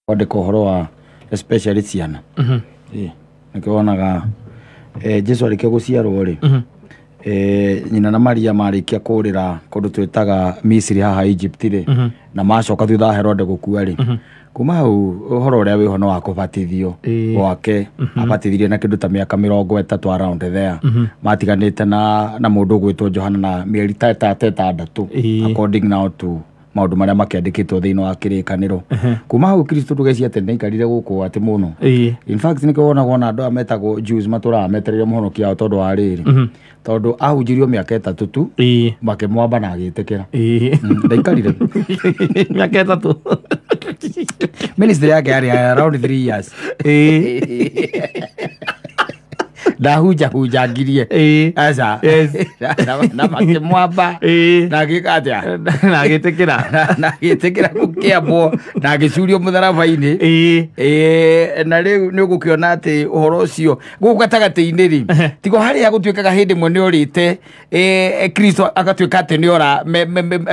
Kwandĩka ũhoro wa especially ciana. Ĩĩ, nĩkĩo wonaga Jesu arĩkia gũciarwo rĩ, nyina na Maria marĩkia kũrĩra kũndũ twĩtaga Misiri haha Egypt rĩ, na macoka thutha wa Herode gũkua rĩ, kuma hau ũhoro ũrĩa wĩho nĩ wa kũbatithio gwake. Abatithirio na kĩndũ ta mĩaka 30 around there. Matiganĩte na mũndũ ũgwĩtwo Johana na mĩeri ta 6 according now to maũndũ marĩa makĩandĩkĩtwo thĩinĩ wa kĩrĩkanĩro. Kuma hau Kristo ndũgecia atĩ nĩaikarire gũkũ atĩ mũno. In fact nĩkĩo wonagwo na andũ aya metagwo Jews matũraga metereire mũhonokia wao tondũ wa rĩrĩ, tondũ ahunjirio mĩaka 3 tu, makĩmwamba na agĩtĩkĩra. Ndaikarire mĩaka 3. Ministry yake yarĩ around 3 years. Ndahunjahunjangirie. Aca. Na makĩmwamba na agĩka atĩa? Na agĩtĩkĩra. Na agĩtĩkĩra gũkĩambwo na agĩcurio mũtharaba-inĩ. Na rĩu nĩ ũgũkĩona atĩ ũhoro ũcio gũkũ gatagatĩ-inĩ rĩ, tigo harĩa gũtuĩkaga hĩndĩ ĩmwe nĩ orĩte, Kristo agatuĩka atĩ nĩ ora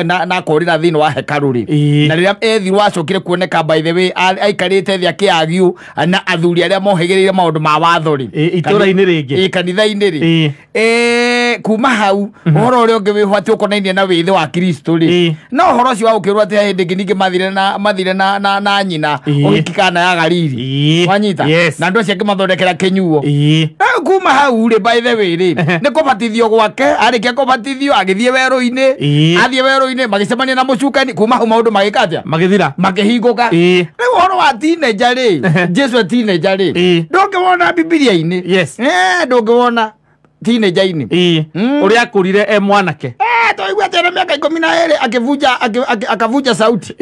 na akorĩra thĩinĩ wa hekarũ rĩ. Na rĩrĩa ethirwo acokire kuoneka, by the way, aikarĩte thĩ akĩagiũ na athuri arĩa mohĩgĩrĩire maũndũ ma watho rĩ. Itũũra-inĩ rĩngĩ. Kanitha-inĩ rĩ. Kuma hau ũhoro ũrĩa ũngĩ wĩho atĩ ũkonainie na wĩthĩ wa Kristo rĩ, no ũhoro ũcio wa gũkĩrwo atĩ hĩndĩ ĩngĩ ningĩ mathire na nyina ũhiki Kana ya Galili. Wanyita? Na andũ acio akĩmathondekera kĩnyuo. Kuma hau rĩ, by the way rĩ, nĩ kũbatithio gwake, arĩkia kũbatithio agĩthiĩ werũ-inĩ, athiĩ werũ-inĩ magĩcemania na mũcukani. Kuma hau maũndũ magĩka atĩa? Magĩthira. Makĩhingũka. Rĩu ũhoro wa teenager rĩ, Jesu teenager rĩ, ndũngĩwona Bibilia-inĩ. Ndũngĩwona teenager-inĩ. Ũrĩa akũrire e mwanake. Twaigua atĩ ena mĩaka 12 akĩvunja, akavunja sauti.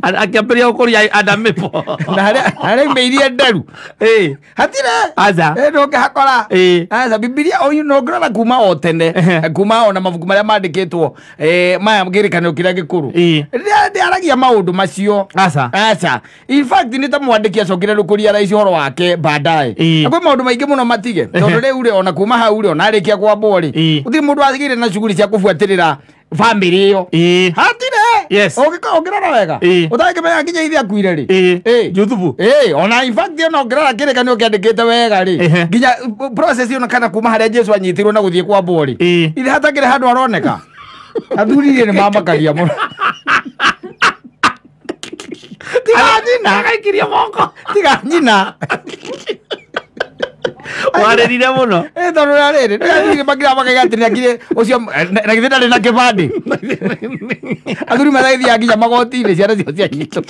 Akĩambĩrĩria gũkũria Adam Maple. Na harĩa aumĩirie nderu. Hatirĩ. Aca. Ndũngĩhakora. Aca, Bibilia ũyũ no ngĩrora kuma o tene, kuma ona mabuku marĩa mandĩkĩtwo, maya kĩrĩkanĩro kĩrĩa gĩkũrũ. Ndĩaragia maũndũ macio. Aca. Aca. In fact nĩ ta mwandĩki acokire rũkũria raici ũhoro wake baadaye. Na kwĩ maũndũ maingĩ mũno matige. Tondũ rĩu rĩ, ona kuma hau rĩ, ona arĩkia kwambwo rĩ, gũtirĩ mũndũ wagĩrĩire na cuguri cia kũbuatĩrĩra family ĩyo. Hatirĩ. Ũngĩkorwo ũngĩrora wega, ũtangĩmenya nginya ithe akuire rĩ. Juthubu. Ona in fact ona ũngĩrora kĩrĩkanĩro kĩandĩkĩte wega rĩ, nginya process ĩyo kana kuma harĩa Jesu anyitirwo na gũthiĩ kwambwo rĩ, ithe hatakĩrĩ handũ aroneka. Athuri nĩ mamakagia mũno. Tiga nyina. Agaikirie moko. Tiga nyina. Warĩrire mũno. Tondũ rĩa rĩrĩ, nĩ athuri makira makaiga atĩ nĩakire ũcio, na githĩ ndarĩ na kĩbandĩ. Athuri mathaithiaga nginya magoti-inĩ ciana ciao cianyitwo.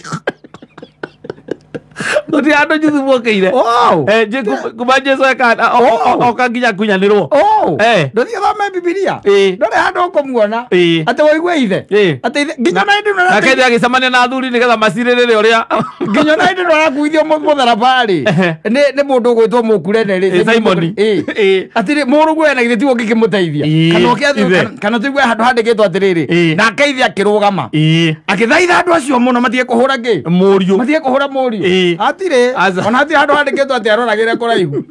Gũtirĩ handũ Juthubu okĩire. Kuma Jesu oka nginya kunyanĩrwo. Ndũthiĩ ũthome Bibilia. Ndũrĩ handũ ũkũmuona. Atĩ wũigue ithe. Atĩ ithe nginya na hĩndĩ ĩno Nake ithe agĩcemania na athuri nĩgetha macirĩrĩre ũrĩa. Nginya na hĩndĩ ĩno arakuithio mũtharaba rĩ, nĩ mũndũ ũgwĩtwo Mũkurene rĩ, Simoni. Atĩrĩ, mũrũguo ena githĩ tiwe ũngĩkĩmũteithia. Kana ũkĩ kana tũigue handũ handĩkĩtwo atĩrĩrĩ, nake ithe akĩrũgama. Akĩthaitha andũ acio mũno matige kũhũra kĩ? Mũriũ. Matige kũhũra mũriũ. Hatirĩ. Ona hatirĩ handũ handĩkĩtwo atĩ aroragĩre kũraihu.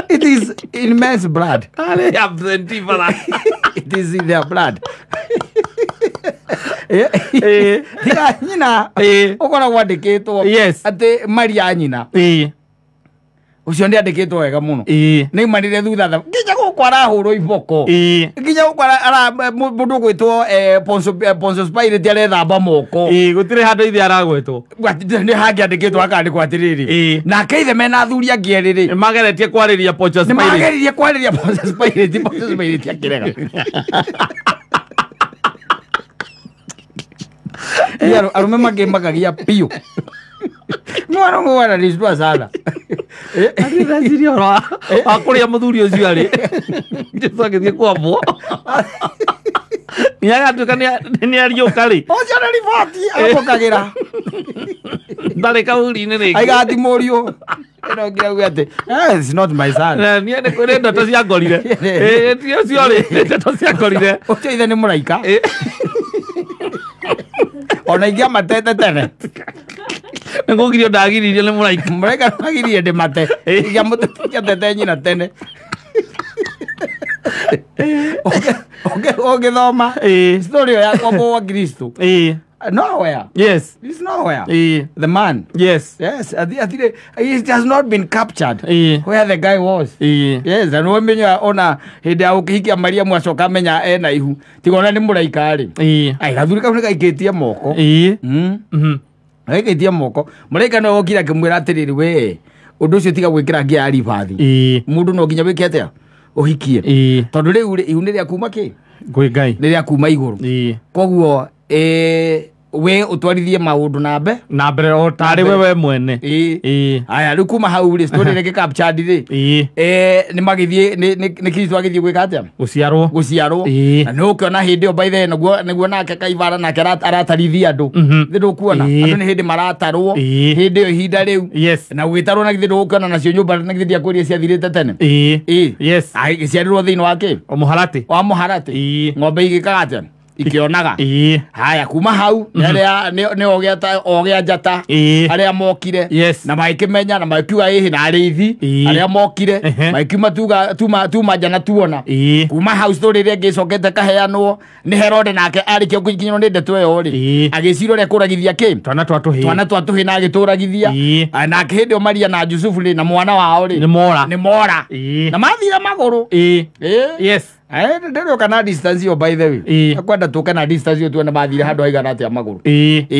It is in men's blood. Arĩ absentee bara. It is in their blood. Tiga nyina ũkoragwo andĩkĩtwo atĩ Maria nyina. Ũcio nĩ andĩkĩtwo wega mũno. Nĩ aumanire thutha nginya gũkũ arahũrwo iboko. Nginya gũkũ mũndũ ũgwĩtwo Pontius Pilate arethamba moko. Gũtirĩ handũ ithe aragwetwo. Nĩ hangĩandĩkĩtwo hakandĩkwo atĩrĩrĩ, nake ithe mena athuri angĩ erĩ rĩ, Nĩ mageretie kwarĩria Pontius nĩ Pilate. mageririe kwarĩria Pontius Pilate, Pontius Pilate akĩrega. Arũme makĩmakagia biũ. Mwana mwana nishtua sana. Ndĩreciria ũhoro wa kũrĩa mũthuri ũcio arĩ. Jesu agĩthiĩ kwambwo. Nginya agatuĩka nĩ ariũka rĩ. Ũcio nĩ riboti amũkagĩra. Ndarĩ kaburi-inĩ rĩngĩ. Aiga ati mũriũ. Ĩno ngĩrauga atĩ, it's not my son. Na niĩ nĩ kũrĩ ndeto ciangorire. Ti ũcio rĩ, nĩ ndeto ciangorire. Ũcio ithe nĩ mũraika. Ona ingĩamatete tene. Nĩ ngũgirio ndagiririo nĩ mũraika. Mũraika nĩagiririe ndĩmate. Ingĩamũtete nyina tene. Ũngĩthoma story ya kwambwo wa Kristo. Nowhere. Yes. It's nowhere. The man. Yes. Yes. It has not been captured where the guy was. Yes. And wamenya ona hĩndĩ ya ũkĩhikia Maria mwacoka amenya ena ihu. Tigona nĩ mũraika rĩ. Ai gathuri kau nĩgaikĩtie moko. Gaikĩtie moko. Mũraika no okire akĩmwĩra atĩrĩrĩ we ũndũ ũcio tiga gwĩkĩra ngia ya ribathi. Mũndũ no nginya wĩke atĩa? Ũhikie. Tondũ rĩu rĩ ihu nĩ rĩa kuma kĩ? Kwĩ Ngai. Nĩ rĩa kuma igũrũ. Koguo we utwarithie maundu na mbere o tarĩ we mwene. Aya rĩu kuma hau rĩ story rĩngĩ captured rĩ nĩ magĩthiĩ nĩ Kristo agĩthiĩ gwĩka atĩa? Gũciarwo. Na nĩ ũkĩona hĩndĩ ĩyo by the nĩguo nake Kaivara nake aratarithia andũ. Thĩ ndũkuona andũ nĩ hĩndĩ maratarwo hĩndĩ ĩyo ihinda rĩu. Na gũgĩtarwo na githĩ ndũgũkĩona nacio nyũmba na githĩ ndiakwĩrire ciathirĩte tene. Yes. Agĩciarĩrwo thĩinĩ wa kĩ? Mũharatĩ. Wa mũharatĩ. Ng'ombe igĩkaga atĩa? Ikionaga. Haya kuma hau nĩ ogĩa njata arĩa mokire na magĩkĩmenya na magĩkiuga ĩhĩ na arĩithi arĩa mokire magĩkiuma tuma nja na tuona. Kuma hau story ĩrĩa ĩngĩ ĩcokete kaheanwo nĩ Herode nake arĩkia gũkinyĩrwo nĩ ndeto ĩyo rĩ agĩcira ũrĩa kũragithia kĩ? Twana twa tũhĩĩ. Twana twa tũhĩĩ na agĩtũragithia. Nake hĩndĩ ĩyo Maria na Jusufu rĩ na mwana wao rĩ nĩ mora. Na mathire magũrũ. Yes. Ndĩrĩũka na distance ĩyo by the way. Akwenda tũke na distance ĩyo tuone mathire handũ haigana atĩa magũrũ.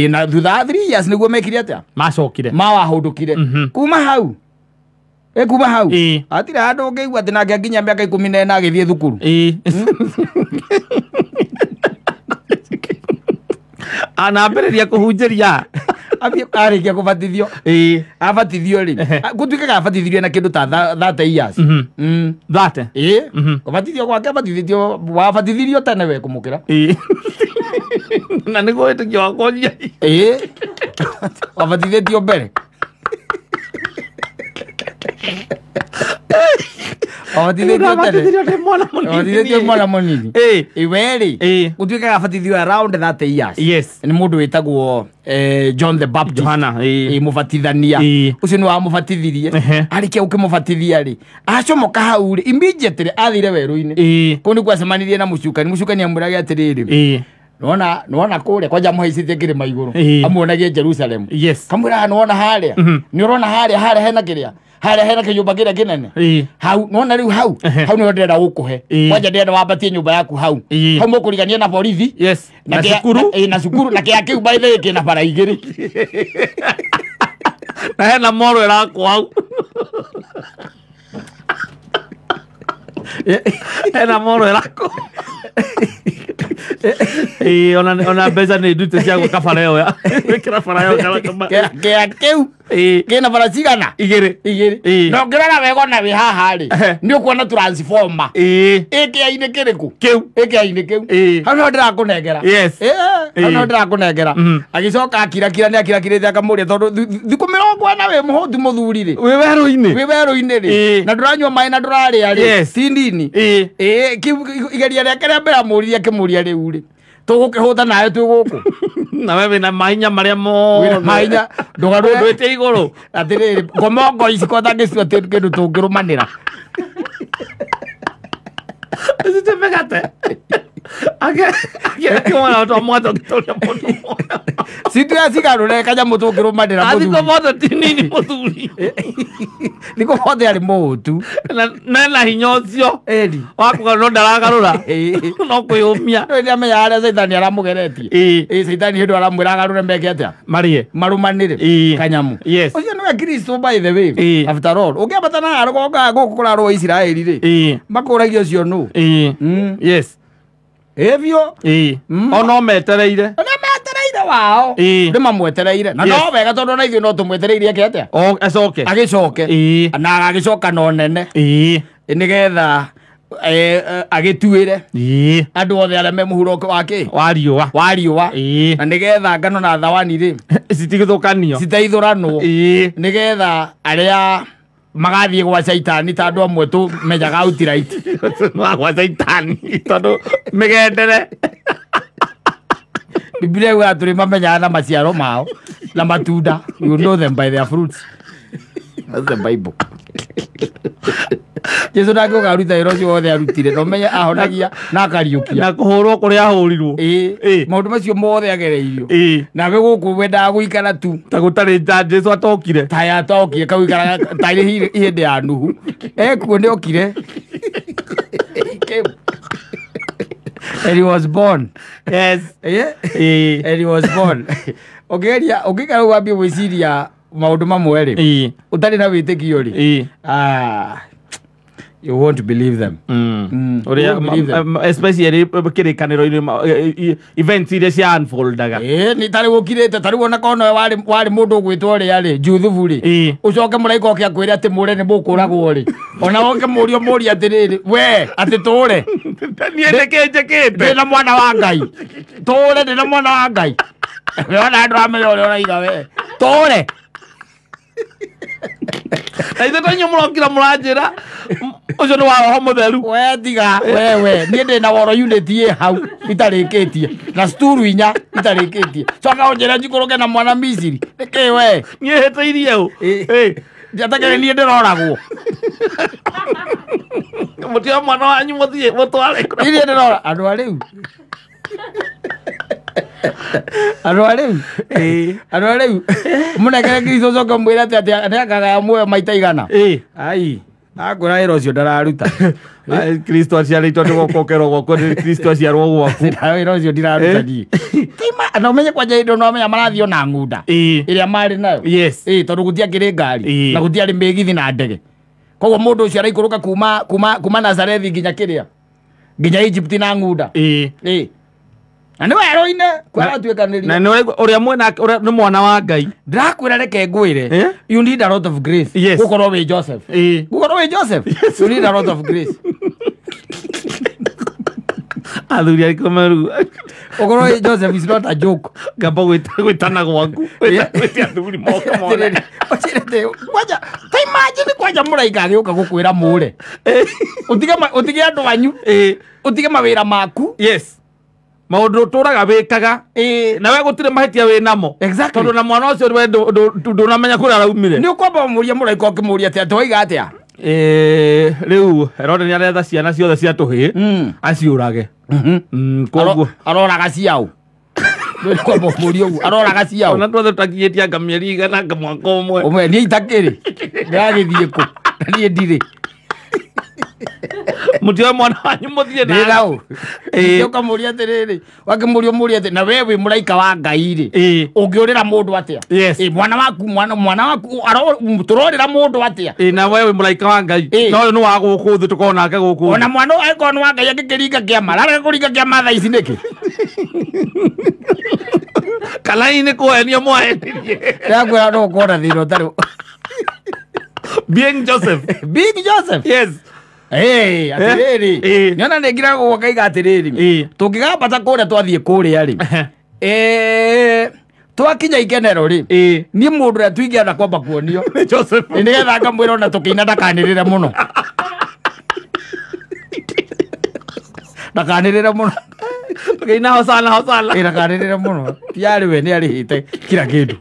Na thutha wa 3 years nĩguo mekire atĩa? Macokire. Mawahũndũkire. Kuma hau. Kuma hau. Hatirĩ handũ ũngĩigua atĩ nake nginya mĩaka 14 agĩthiĩ thukuru. Anambĩrĩria kũhunjĩria. Arĩkia kũbatithio. Abatithio rĩ. Gũtuĩkaga abatithirio na kĩndũ ta 30 years. 30? Kũbatithio gwake abatithĩtio wabatithirio tene we kũmũkĩra. Na nĩguo wĩtĩkio wakwa ũnjia. Wabatithĩtio mbere. Wabatithĩtio mwana mũnini. Iwe rĩ gũtuĩkaga abatithio around 30 years. Yes. Nĩ mũndũ wĩtagwo John the Baptist. Johana. Mũbatithania. Ũcio nĩ wamũbatithirie. Arĩkia gũkĩmũbatithia rĩ acomoka hau rĩ immediately athire werũ-inĩ. Kũu nĩkuo acemanirie na mũcukani. Mũcukani amwĩraga atĩrĩrĩ nĩwona kũrĩa kwanja amũhaicĩtie kĩrĩma igũrũ amuonagie Jerusalem. Yes. Kamwĩraga nĩwona harĩa nĩ ũrona harĩa harĩa hena kĩrĩa harĩa hena kĩnyũmba kĩrĩa kĩnene hau nĩwona rĩu hau hau nĩho ndĩrenda gũkũhe kwanja ndĩrenda wambatie nyũmba yaku hau hau mũkũrigania na borithi. Yes. Na cukuru. Na cukuru na kĩa kĩu by the way kĩna bara igĩrĩ na hena moro ĩrakwo hau. Hena moro ĩrakwo. Ona mbeca nĩ ndute cia gwaka bara ĩyo ya gwĩkĩra bara ĩyo kĩa kĩu kĩna bara cigana igĩrĩ na ũngĩrora wega ona wĩ haha rĩ nĩ ũkuona transformer ĩ kĩa-inĩ kĩrĩkũ kĩu ĩ kĩa-inĩ kĩu hau nĩho ndĩrakũnengera. Yes. Hau nĩho ndĩrakũnengera. Agĩcoka akirakira nĩ akirakirĩte akamũria tondũ thikũ 40 wĩ mũhũtu mũthuri rĩ wĩ werũ-inĩ wĩ werũ-inĩ rĩ na ndũranyua maĩ na ndũrarĩa rĩ ti nini. Igeria rĩake rĩa mbere amũririe akĩmũria rĩu rĩ tũgũkĩhũta nawe twĩ gũkũ na we wĩna mahinya marĩa mothe mahinya ndũgarũndwĩte igũrũ atĩrĩrĩ ngomongo ici kwatangĩcua kĩndũ tũngĩrũmanĩra icite mĩgate Situya cigarũre kanyamũ tũngĩrũmanĩra thikũ mothe ti nini mũthuri thikũ mothe arĩ mũhũtu na hinya ũcio wa kũgarũra ndaragarũra no kwĩyũmia nĩ amenya harĩa caitani aramũgeretie caitani hĩndĩ aramwĩra agarũre meke atĩa marĩe marũmanĩre kanyamũ ũcio nĩwe Kristo by the way after all ũngĩambata na rũgongo gũkũ kũrarwo Isiraeli rĩ makũragia ũcio nũ. Yes. Evio ono metereire ona metereire wao nĩ mamwetereire na no wega tondũ na ithuĩ no tũmwetereire eke atĩa acoke agĩcoke na agĩcoka no nene nĩgetha agĩtuĩre andũ othe arĩa me mũhuro wa kĩ wa riũa wa riũa na nĩgetha ngano na thawani rĩ citigĩthũkanio citeithũranwo nĩgetha arĩa magathiĩ gwa caitani ta andũ amwe tũmenyaga outright gwa caitani tondũ mĩgendere Biblia yugaga tũrĩ mamenyaga na maciaro mao na matunda. You know them by their fruits. That's the Bible. Jesu ndangĩũka aruta wĩra ũcio wothe arutire no menye ahonagia na akariũkia na kũhũrwo kũrĩa ahũrirwo. Ĩĩ, maũndũ macio mothe agereirio. Ĩĩ. Nawe gũkũ wendaga gũikara tu ta gũtarĩ ta Jesu atokire. Ta yatokire kau ikaraga tarĩ hĩndĩ ya Nuhu ekuo nĩ okire. He came and he was born. Yes. Yeah. Ĩĩ. And he was born. Ũngĩgeria ũngĩikara ũguo wambie gwĩciria maũndũ mamwe rĩ, Ĩĩ. ũtarĩ na wĩtĩkio rĩ, Ĩĩ. ah, you won't believe them. Ũrĩa You won't believe them. Especially kĩrĩkanĩro-inĩ events iria cia unfoldaga. Ĩĩ, nĩ tarĩ gũkirĩte tarĩu ona korwo nowe warĩ mũndũ ũgwĩtwo ũrĩa rĩ, Juthubu rĩ, Ĩĩ. ũcoke mũraika oke akwĩre atĩ mũre nĩ mũkũragwo rĩ, ona woke mũrio mũrie atĩrĩrĩ, we atĩ tũre Niĩ nĩkĩ njĩkĩte? Ndĩ na mwana wa Ngai, tũre ndĩ na mwana wa Ngai, we ona ndũramenya ũrĩa ũraiga, we tũre. Na ithuĩ to inyuĩ mũrokira mũranjĩra ũcio nĩ wa roho mũtheru. We tiga wewe, niĩ ndĩ na woro unit ĩ hau itarĩkĩtie na sturu inya itarĩkĩtie, coka ũnjĩre njikũrũke na mwana Misiri nĩkĩ we? Niĩ hĩtĩirie ũ? Ĩĩ. Njatakĩrĩ niĩ ndĩroragwo. Mũtioe mwana wanyu mũthiĩ mũtware. Niĩ ndĩrora andũ a rĩu, andũ a rĩu. Ĩĩ. Andũ a rĩu mũnengere Kristo ũcoke mwĩre atĩ atĩ nĩakagaya muoyo maita igana. Ĩĩ. Ai, akwĩra wĩra ũcio ndararuta. Ai, Kristo aciarĩtwo nĩ gũka ũkerwo gwakwa nĩ Kristo aciarwo gwaku. Wĩra ũcio ndiraruta niĩ. Tima na ũmenye kwanja hĩndĩ no amenya marathiĩ ona ng'unda Ĩĩ. ĩrĩa marĩ nayo. Yes. Ĩĩ, tondũ gũtiakĩrĩ ngari Ĩĩ. na gũtiarĩ mĩgithi na ndege, koguo mũndũ ũcio araikũrũka kuma Nazarethi nginya kĩrĩa nginya Egypt na ng'unda. Ĩĩ. Ĩĩ, na nĩ werũ-inĩ kwaratuĩkanĩria. Na nĩ ũrĩa mwena ũrĩa nĩ mwana wa Ngai. Ndĩrakwĩra, reke ngwĩre, Eh? you need a lot of grace Yes. gũkorwo wĩ Joseph. Ĩĩ. Gũkorwo wĩ Joseph, you need a lot of grace. Athuri arĩkũ meru. Ũkorwo wĩ Joseph is not a joke. Ngamba gwĩtana gwaku. Gwĩtia athuri moke mone. Atĩrĩrĩ, ũcirĩte, kwanja ta imagine kwanja mũraika agĩũka gũkwĩra mũre ũtige andũ anyu, Ĩĩ. ũtige mawĩra maku. Yes. Maũndũ ũtũraga wĩkaga. Ĩĩ. Na we gũtirĩ mahĩtia wĩ namo. Exactly. Tondũ na mwana ũcio we ndũnamenya kũrĩa araumire. Nĩ ũkwamba mũria mũraika ũkĩmũria atĩ atĩ waiga atĩa? Ĩĩ, rĩu Herode nĩ aretha ciana ciothe cia tũhĩĩ aciũrage. Koguo Aroraga ciao, kwamba mũria ũguo aroraga ciao. Ona twothe tũtakinyĩtie anga mĩeri igana anga mwaka ũmwe. Ũmwe niĩ itakĩrĩ ndĩragĩthiĩ kũ na niĩ ndirĩ. Mũtioe mwana wanyu mũthiĩ ndĩ nao. Ĩĩ. Ũkamũria atĩrĩrĩ, wakĩmũria ũmũria atĩ na we wĩ mũraika wa Ngai rĩ, Ĩĩ. ũngĩũrĩra mũndũ atĩa? Yes. Ĩ, mwana waku mwana waku tũrorĩra mũndũ atĩa? Ĩĩ, na we wĩ mũraika wa Ngai. Ĩĩ. No ũyũ nĩ wa gũkũ thĩ tũkorwo nake gũkũ thĩ. Ona mwana ũyũ angĩkorwo nĩ wa Ngai angĩkĩringa kĩama ararega kũringa kĩama thaa ici nĩkĩ? Kana hihi nĩ kũhenia mwahenirie. Ndĩrakwĩra no ũkorwo na thĩna ũtarĩ. Being Joseph. Big Joseph. Yes. Hey, atĩrĩrĩ, Ĩĩ. nĩona nĩ ngira gũgwo ngaiga atĩrĩrĩ, Ĩĩ. tũngĩgambata kũrĩa twathiĩ kũrĩa rĩ, twakinya ikenero rĩ, Ĩĩ. niĩ mũndũ ũrĩa tuingĩenda kwamba kuonio Nĩ Joseph. nĩ nĩgetha ngamwĩra ona tũkĩina ndakanĩrĩre mũno, ndakanĩrĩre mũno. Tũkĩina hosana hosana. Ĩ, ndakanĩrĩre mũno, tiarĩ we nĩ arĩhĩte kila kĩndũ.